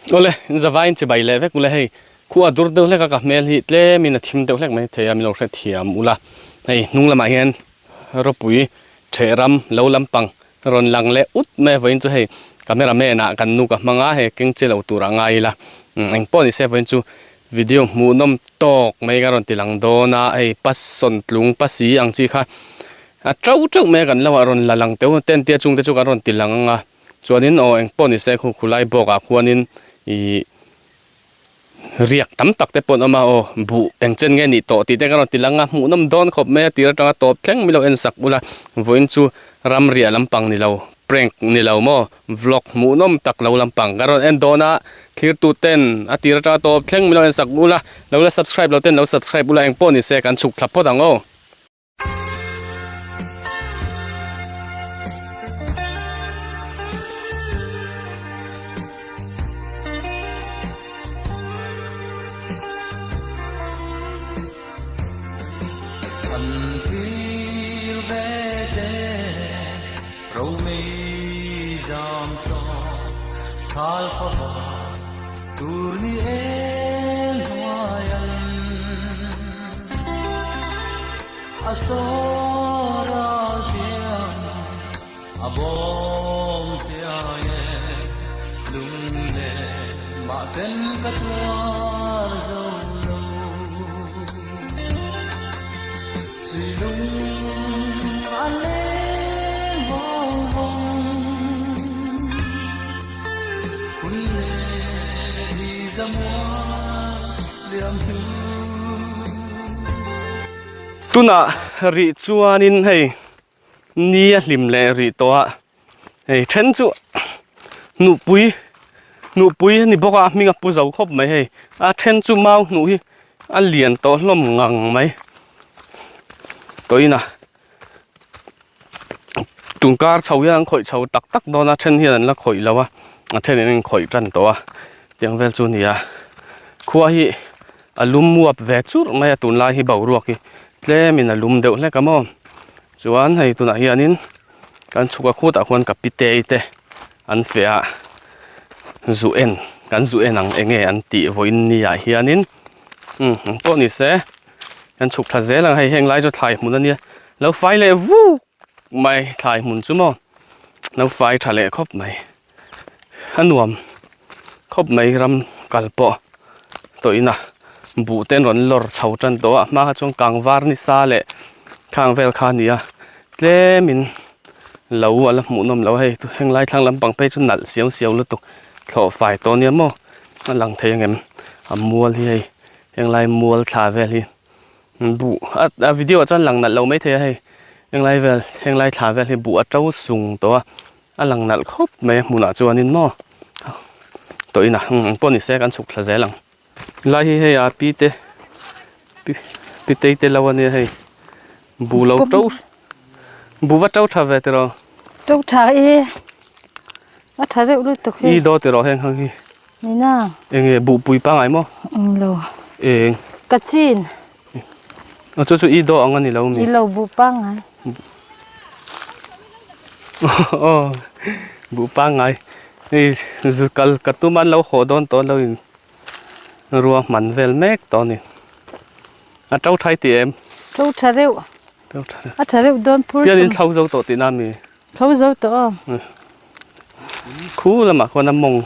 Awle, in zavaiin chibai leh vek ule hei, khua dur deuh hlek a ka hmel hi tlemin a thim deuh hlek mai thei a, min lo hrethiam ula. Hei hnung lamah hian ropui theh ram lo lampang rawn lang leh ut mai a vawiin chu hei camera man ah kan nu ka hmang a, hei keng che lo tur a ngai ila. Eng pawh ni se vawiin chu video hmuhnawm tawk mai ka rawn ti lang dawn a, hei pasawn tlung pasi ang chi kha a to teuh mai a kan lo ah rawn la lang teuh a, tent te chungte chu kan rawn ti lang ang a. Chuanin aw eng pawh ni se khu khulai bawkah khuanin ih riak tam tak te pawh an awm a aw buh eng chen nge nih tawh tih te ka rawn ti lang a hmuhnawm dawn khawp mai a tir atanga tawp thleng milo en sak ula vawiin chu ram riah lampang ni lo prank ni lo maw vlog hmuhnawm tak lo lampang ka rawn en dawn a thlir tu ten a tir atanga tawp thleng milo en sak ula lo la subscribe lo ten lo subscribe ula eng pawh ni se kan chhuk thla phawt ang aw. A saw ral tiang a bawm chiai e, lung leh mah ten ka tuar zo lo. Sui lung a leng vawng vawng, hun leh hi zamual liam hnu. Tunah rih chuanin hei ni a hlim leh rih tawh a, hei then chu nupui nupui a ni bawk a hming a pu zo khawp mai hei a then chu mau hnuh hi a lian tawh hlawm ngang mai tawhin a tun kar chho hian an khawih chho tak tak dawn a then hian an la khawih lo a a then in an khawih tan tawh a tiang vel chu a ni a khua hi a lum muap ve churh mai a tunlai hi boruak hi tlem in a lum deuh hlek a maw chuan hei tunah hianin kan chhuk a khutah khuan ka pite te an feh a zu en kan zu en ang eng nge an tih vawiin ni ah hianin umm ang pawh ni se kan chhuk thla zel ang hei heng lai chu thlai hmun a nia lo fai leh vuk mai thlai hmun chu maw lo fai tha leh khawp mai a nuam khawp mai ram kal pawh tawhin a buh te an rawn lawr chho tan tawh a hma kha chuan kang var nisa leh khang vel kha a ni a tlemin lo a la hmuh nawm loh a hei heng lai thlang lampang phei chu nalh siau siau lutuk thlawh fai tawh a nia maw a lang thei ang em a mual hi hei henglai mual thla vel hi buh a video ah chuan lang nalh lo maithei a hei henglai vel henglai thla vel hi buh a to sung tawh a a lang nalh khawp mai a hmunah chuanin maw tawhin a eng pawh ni se kan chhuk thla zel ang lai hi hei a pi te pi tei te lo ania hei buh lo to buh va to tha ve tiraw to tha e a tha reuh lutuk hi i daw tiraw heng hang hi Nina. Enge buhpui pangai maw? Eng lo. Eng. Ka chin. A chu chu i do ang ani lo mi. I lo buh pangai. Oh buh pangai. Hei zu kal ka tum an lo haw dawn tawh lo in rua hman vel mek tawh a ni. A to thai tih em? To tha reuh. To tha reuh. A tha reuh dawn phur. Tian in thlo zo tawh tihna mi? Thlo zo tawh aw. Khu lamah khuan a mawng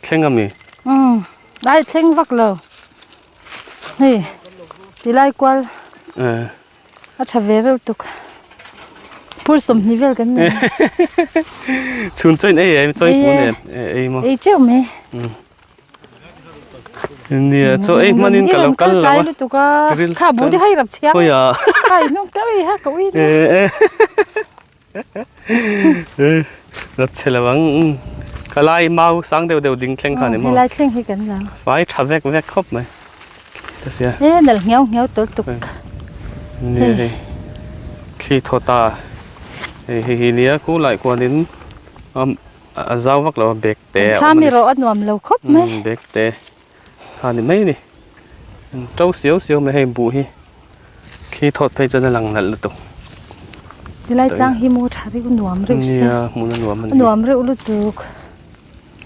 thleng a mi? Umm ai thleng vak lo. Hei tilai kual a tha ve reuh tuk. Phur sawmhnih vel kan nei. Chhun chaw in ei em chaw in pun em ei maw? Ei teuh mai. Nia chaw ei hman in ka lo kal lo a. Kha bu te hai rap chhiang. Khawi a. Khai hnung teuh i ha ka ui nia. Rap chhe lo ang ka lai mau sang deuh deuh ding thleng kha ni maw helai thleng hi kan la fai tha vek vek khawp mai ta sia e nal nghiau nghiau tawlh tuk ni hei thli thaw ta hei hei hi nia khu lai kuanin a zau vak lo a bag te a awm a ni erawh a nuam lo khawp mai bag te kha ni mai ni to siau siau mai hei buh hi. Thli thawt phei chuan a lang nalh lutuk. Tilai tlang hi maw tha reuh nuam reuh sia. Nia hmun a nuam a ni. A nuam reuh lutuk.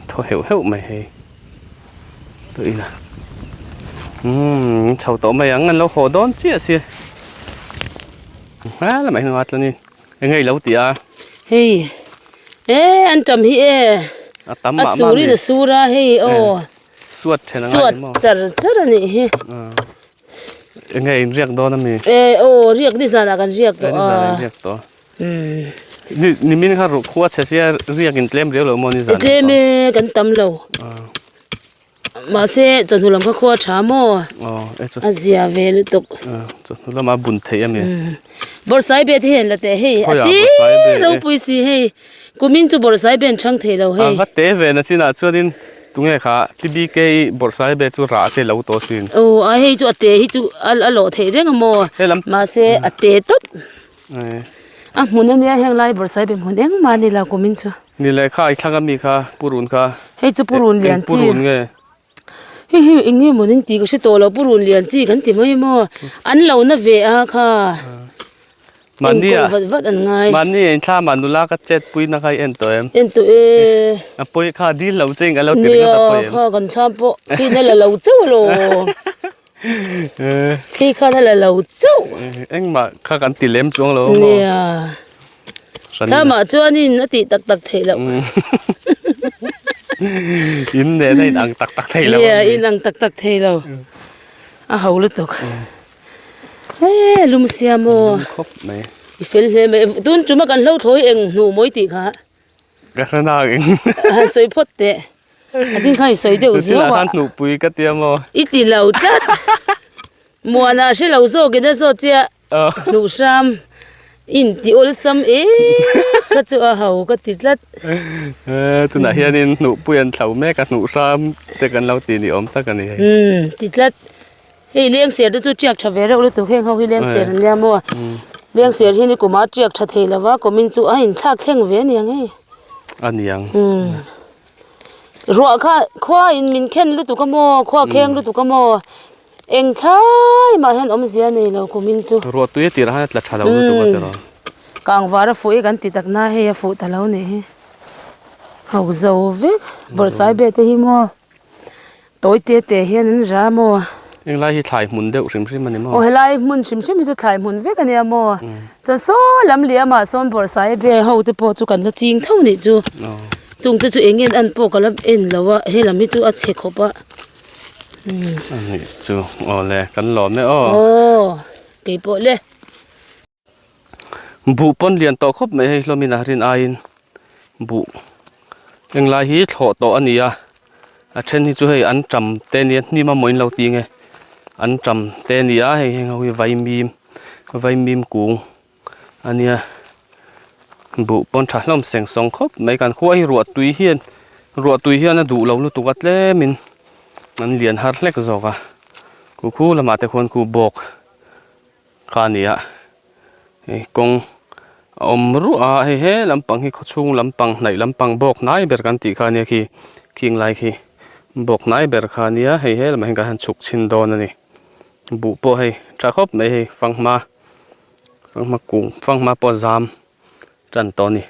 Thaw heuh heuh mai hei. Tuina umm chho tawh mai ang an lo haw dawn chiah si he lamah hian a tla ni eng nge i lo ti a hei e an tam hi e a tam mah mah a surin a sur a hei aw suat then a ngai suat char char a nih hi eng nge in riak dawn ami e aw riak nizanah kan riak tawh a nizanah in riak tawh Ni nimin kha ruh khua chhe sia riak in tlem riau lo maw ni zan Tlem e kan tam lo. Mahse chawhnu lam kha khua tha maw? Aw e chu. A zia ve lutuk. Chawhnu lama bun theih a mi. Bawrhsai be te hian la teh hei. A ti ropui si hei. Kumin chu bawrhsai be an chhang thei lo hei. A va te ve na chinah chuanin tunge kha TBK bawrhsai be chu rah te lo tawh sin. Aw a hei chu a te hi chu a lawh theih reng a maw? Mahse a te tawp. A hmun ania heng lai bawrhsai be hmun engmah a ni lo kumin chu. Ni leh kha i thlang ami kha purun kha. Hei chu purun lian chi. Eng purun nge? Hei hi eng nge maw nin tih ka hre tawh lo purun lian chi kan ti mai maw an lo na ve a kha. Mahni a vat vat an ngai. Mahni a inthla mah nula ka chet pui na kha i en tawh em? En tawh e. A pawi kha dil lo che eng a lo ti ringawt a pawi em? Nia kha kan thlam pawh khi na la lo chauh alo. Thli khan a la lo chauh. Engmah kha kan ti lem chuang lo maw? Nia. Thlamah chuanin a tih tak tak theih loh. In nen a in ang tak tak thei lo. Nia, in ang tak tak thei lo. A ho lutuk. He lum sia maw? Lum khawp mai. I fel hle mai. Tun tuma kan hlo thawi eng hnuh mawi tih kha. Ka hre nak eng. Han sawi phawt teh. A chin khan i sawi deuh zuau a. Khan hnuhpui ka tia maw? I ti lo tlat. Muana a hre lo zawk in a zawt chiah. Hnuh hram in ti awlsam em kha chu a ho ka ti tlat. Tunah hianin hnuhpui an thlo mek a hnuh hram te kan lo ti ni awm tak a ni hei. Ti tlat. Hei lengser te chu tiak tha ve reuh lutuk heng ho hi lengser an nia maw lengser hi ni kumah tiak tha thei lova kumin chu a inthlak thleng ve aniang hei a niang ruah kha khua in min khen lutuk a maw khua kheng lutuk a maw eng thlai mah hian awmzia nei lo kumin chu ruah tui a tirah hian a tla tha lo lutuk a tiraw kangvar a fuh e kan ti tak na hei a fuh ta lo nih hi ho zo vek bawrhsai be te hi maw. Tawi te te hian an ra maw? Englai hi thlai hmun deuh hrim hrim a ni maw? Aw helai hmun hrim hrim hi chu thlai hmun vek a nia maw? Chuan saw lam liamah sawn bawrhsai be ho te pawh chu kan la ching tho nih chu. Chung te chu eng nge an pawh ka la en lo a, he lam hi chu a chhe khawp a. A nih chu aw le kan lawm e aw. Aw keipawh le. Buh pawn lian tawh khawp mai hei hlawmin a rin aiin buh henglai hi thlawh tawh a ni a a then hi chu hei an tam te nia hnim a maw in lo ti nge an tam te a ni a hei heng ho hi vaimim vaimim kung a nia buh pawn tha hlawm seng sawng khawp mai kan khua hi ruah tui hian ruah tui hian a duh lo lutuk a tlemin an lian har hlek zawk a khu khu lamah te khuan khu bawk. Kha a ni a hei kawng a awm ruah a hei he lampang hi khawchhung lampang hnaih lampang bawk hnai ber kan tih kha a nia khi khing lai khi bawk hnai ber kha a nia hei he lamah hian kan han chhuk chhin dawn a ni buh pawh hei tha khawp mai hei fanghma fanghma kung fanghma pawh a zam tan tawh a ni.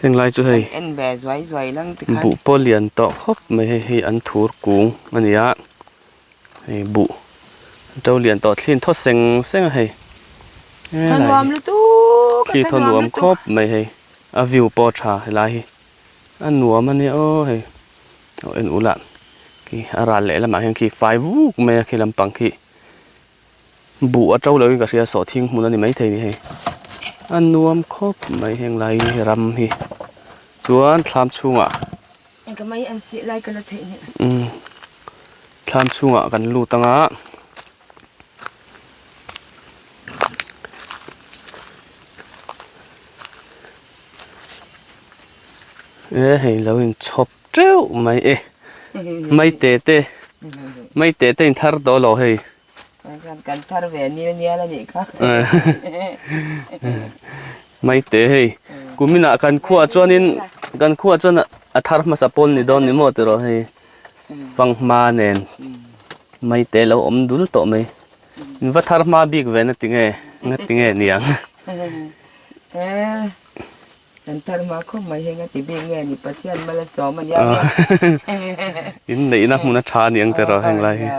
Heng lai chu hei buh pawh lian tawh khawp mai hei hi an thur kung a ni a hei buh to lian tawh thli in thaw seng seng a hei thli thaw nuam khawp mai hei a view pawh a tha helai hi a nuam a nia aw hei aw en ula khi a ral leh lamah hian khi fai vuk mai a khi lampang khi. Buh a to loh in ka hria sawhthing hmun a ni maithei ni hei a nuam khawp mai heng lai hi ram hi chuan thlam chhungah umm thlam chhungah kan lut ang a e hei lo inchhawp teuh mai e maite te maite te in thar tawh lo hei. Kan thar ve nil nial a nih kha. Maite hei kuminah kan khuaah chuanin kan khuaah chuan a thar hmasa pawl ni dawn ni maw tiraw hei fanghma nen maite lo awm dul tawh mai in va thar hma bik ve na tinge nga tinge niang. Kan thar hma khawp mai heng a ti bik nge ni Pathian mal a sawm a nia nge. In neihna hmun a tha a ni ang tiraw heng lai hi.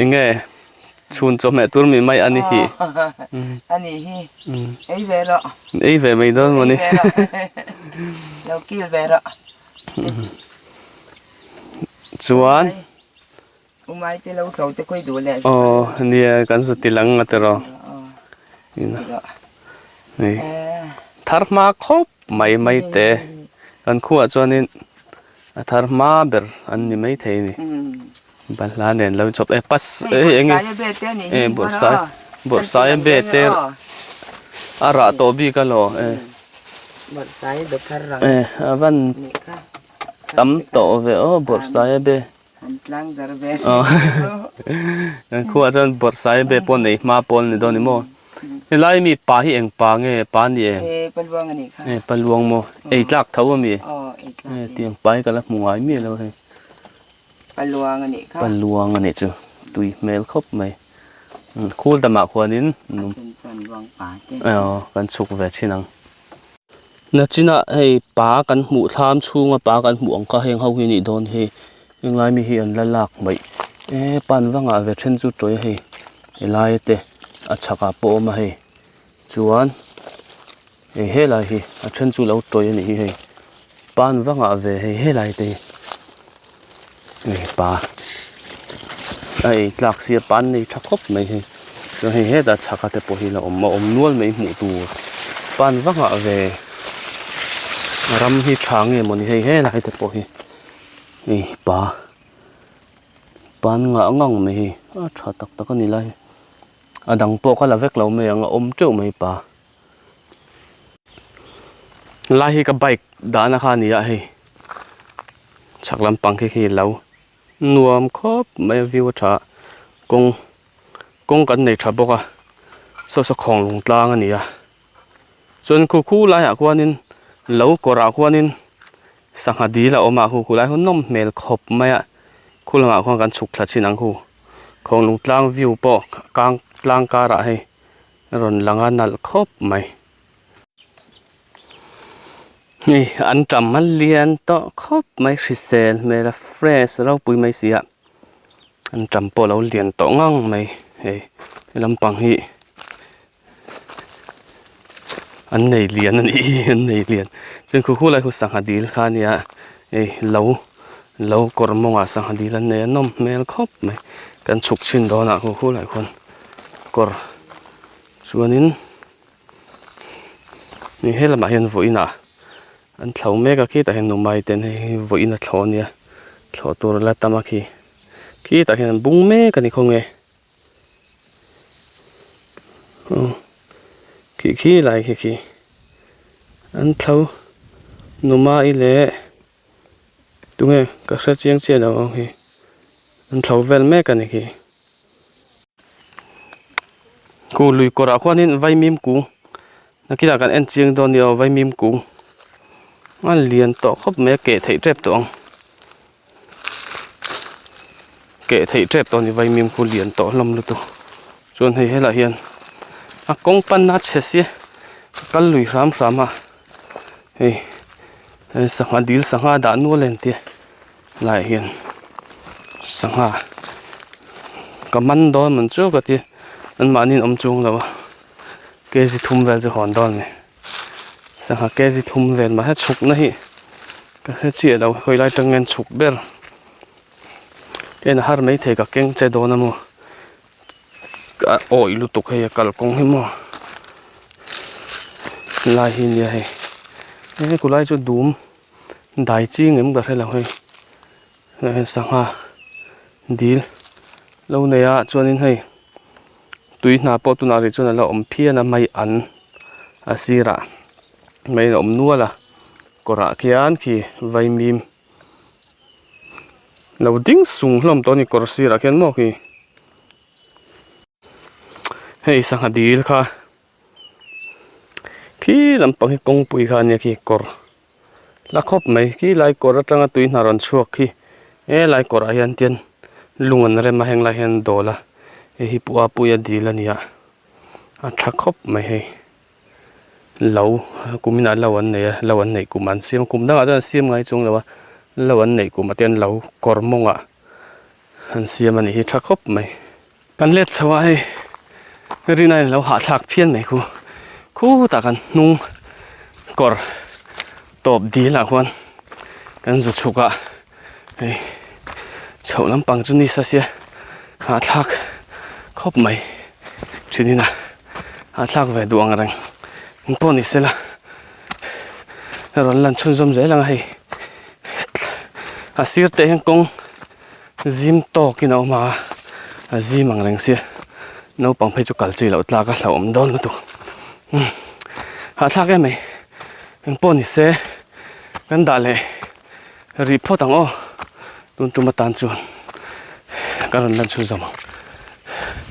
Enge chhun chawhmeh tur mi mai a ni hi. A ni hi. Ei ve rawh. Ei ve mai dawn maw ni. Lo kil ve rawh. Chuan. Umai te lo tlo te khawi duh leh. Aw nia kan zu ti lang a tiraw. Hei thar hma khawp mai mai te kan khuaah chuanin a thar hma ber an ni mai thei a ni. Balhla nen lo inchawp e pas e eng nge bawrhsai bawrhsai be te a rah tawh bik alaw e. E a van tam tawh ve aw bawrhsai be. Kan khuaah chuan bawrhsai be pawh nei hma pawl ni dawn ni maw? Helai mi pa hi eng pa nge pa ni em? E paluang maw? Ei tlak tho a mi? E tiang pa hi ka la hmu ngai miah lo hei. Paluang a nih chu tui hmel khawp mai. Khul damah khuanin kan chhuk ve thin ang. Nachinah hei pa kan hmuh thlam chhunga pa kan hmuh ang kha heng ho hi nih dawn hi henglai mi hi an la lak mai e pan vangah ve then chu tawi a hei helai te a chhakah pawh a awm a hei chuan hei helai hi a then chu lo tawi a nih hi hei pan vangah ve hei helai te hi. Hei pa a ei tlak sia pan nei tha khawp mai hei chuan hei hetah chhaka te pawh hi la awm a awm nual mai hmuh tur pan vangah ve ram hi tha nge mawni hei helai te pawh hi hei pa pan ngah ngang mai hei a tha tak tak a ni lai a dang pawh ka la vek lo mai ang a awm teuh mai pa. Lai hi ka bike dahna kha a ni a hei chhak lampang khi khi lo nuam khawp mai a view a tha a kawng kawng kan nei tha bawk a saw saw khawng lung tlang a ni a chuan khu khu laiah khuanin lo kawrah khuanin sangha dil a awm a khu khu lai chu nawm hmel khawp mai a khu lamah khuan kan chhuk thla chin ang khu khawng lung tlang view pawh kang tlang karah hei. A rawn lang a nalh khawp mai. Hei an tam a lian tawh khawp mai hrisel hmel a fresh ropui mai si a an tam pawh a lo lian tawh ngang mai hei he lampang hi an nei lian a nih hi an nei lian chuan khu khulai khu sangha dil kha a nia hei lo lo kawr mawngah sangha dil an nei a nawm hmel khawp mai kan chhuk chhin dawnah khu khulai khuan. kawr chuanin ni he lamah hian vawiinah an thlo mek a khitah hian numai ten hei hi vawiin a thlo ania thlawh tur a la tam a khi khitah hian an bung mek a ni khawnge aw khi khi lai khi khi an thlo numai leh tunge ka hre chiang chiah lo ang hi an thlo vel mek a ni khi. Khu lui kawrah khuanin vaimim kung nakinah kan en chiang dawn nia aw vaimim kung a lian tawh khawp mai a keh theih tep tawh ang keh theih tep tawh a ni vaimim khu lian tawh hlawm lutuk chuan hei helaiah hian a kawng panna a chhe sia a kal lui hram hram a hei sangha dil sangha dah nual a intia. Laiah hian sangha ka man dawn man chu ka ti an mahni an awm chung lo a kg thum vel chu hawn dawn a ni sangha kg thum vel mahse chhukna hi ka hre chiah lo hawi lai atang hian chhuk ber en a har maithei ka keng che dawn a maw a awih lutuk hei a kalkawng hi maw lai hi nia hei he kulai chu dum. Dai ching em ka hre lo hei hei hian sangha dil lo nei a chuanin hei tui hna pawh tunah rih chuan a la awm phian a mai an a sirah mai a awm nual a kawrah khian khi vaimim lo ding sung hlawm tawh a ni kawr sirah khian maw khi hei sangha dil kha. Khi lampang hi kawngpui kha a nia khi kawr la khawp mai khi lai kawr atanga tui hna rawn chhuak khi helai kawrah hian tian lung an rem a heng lai hian an dawl a hei hi pua puia dil a ni a a tha khawp mai hei. Lo kum inah lo an nei a lo an neih kum an siam a kum dangah chuan an siam ngai chung lo a lo an neih kum ah te hian lo kawr mawngah an siam a nih hi tha khawp mai. Kan let chho a hei rin a inlo hahthlak phian mai khu khutah kan hnung kawr tawp dil ah khuan kan zu chhuk a hei chhoh lampang chu nisa sia hahthlak khawp mai thinin a hahthlak ve duh ang reng eng pawh ni sela rawn lan chhunzawm zel ang a hei a sir te hian kawng Zim tawkin a awm a, a zim ang reng sia naupang phei chu kal chi loh tlak a hlauhawm dawn lutuk umm hahthlak em mai engpawh ni se kan dah leh rih phawt ang aw tun tum atan chuan ka rawn lan chhun zawm ang.